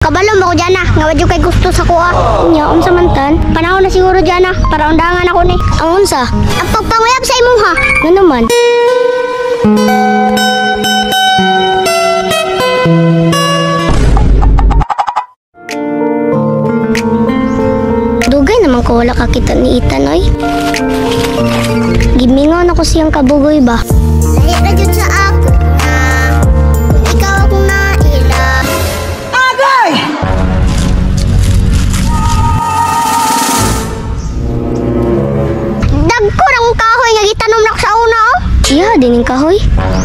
Kabalo mo ko Jana, nga wa jud kay gusto sa kuha. Nya unsa man tan? Panahon na siguro Jana para undangan ako ni. Ang unsa? Ang pagpanguyab sa imuha. Ngano man? Dugay naman ko wala kakita ni Ethan oy. Gimingaw na ko siyang kabugoy ba. Lahi ra jud sa ako na kung ikaw akong naila. Agay! Dagko ra akong kahoy nga gitanom na ko sa una oh. Iya din ning kahoy.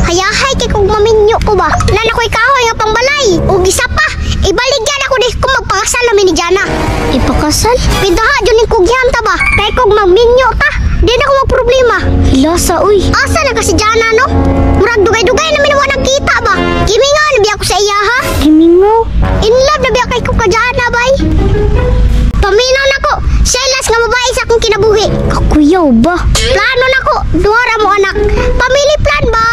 Hayahay kay kung maminyo ko ba. Wala na ko'y kahoy nga pangbalay. Ug isa pa, ibaligyan ako di kung magpakasal namin ni Jana. Ipakasal? Pindaha jud ning kugyan ta ba? Kay kung magminyo ta, di na ako magproblema. Hilasa uy. Asa na kasi Jana no? Murag dugay-dugay na minuwa nagkita ba? Gimingaw na biya ko sa iya ha? Gimingaw? In love na biya kay ko ka Jana bay. Paminaw na ko. Siya last nga babae sa akong kinabuhi. Kakuyaw ba? Plano na ko. Duha mo anak. Family plan ba?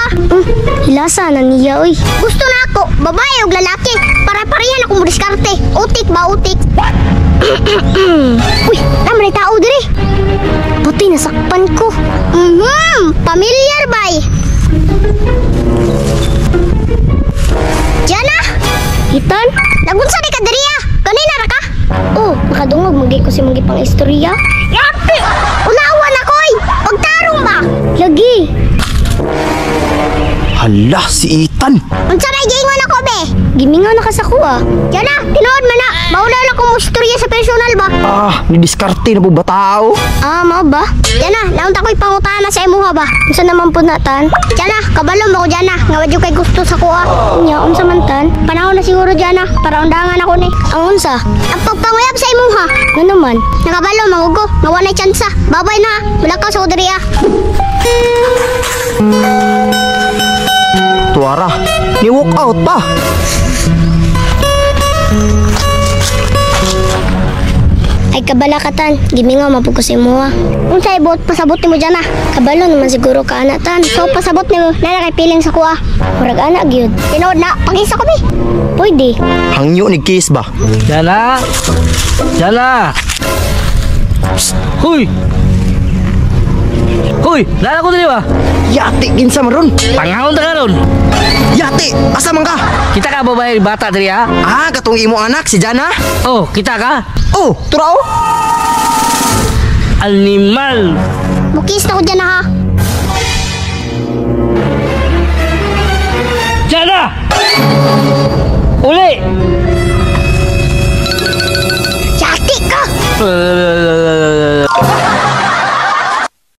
Hilasa na niya oy. Gusto na ako, babae og lalaki. Para parehan ako mo diskarte. Utik ba utik? What? Uy, naman tao diri. Puti nasakpan ko. Familiar bay. Jana! Ethan? Nagunsa di ka diri ah? Kanina ra ka? Oh, nakadungog magi ko si mong gipang istorya. Yapi! Ulawan ako oy. Pagtarong ba? Lagi. Hala, si Ethan! Unsa may giingon ako be? Gimingaw na ka sa kuha. Jana, tinuod man na. Mauna na ko mo istorya sa personal ba? Ah, nidiskarte na po ba tao? Ah, mao ba? Jana, naunta ko'y pangutana sa imuha ba? Unsa naman po na tan? Jana, kabalo mo ko Jana, nga wa jud kay gusto sa kuha. Nya, unsa man tan? Panahon na siguro Jana para undangan ako ni. Ang unsa? Ang pagpanguyab sa imuha. Ngano man? Nakabalo mangugo, nga wa nay tsansa. Babay na, mulakaw sa ko diri ah. Tuara, ni walk out pa. Ay kabalakatan, gimingaw mapug ko sa imuha. Unsa ibot pasabot nimo Jana? Kabalo naman siguro ka ana tan. So pasabot nimo, nana kay piling sa kuha. Murag ana gyud. Tinuod na, pag-isa ko bi. Pwede. Hangyo ni kiss ba? Jana! Jana! Psst! Huy! Huy! Lala ko dili ba? Yati kinsa man ron? Pangahon ta karon. Yati, asa man ka? Kita ka babae bata diri ha? Ah, katong imo anak si Jana? Oh, kita ka? Oh, turao. Animal! Mukis na ko Jana ha. Jana! Uli! Yati ka.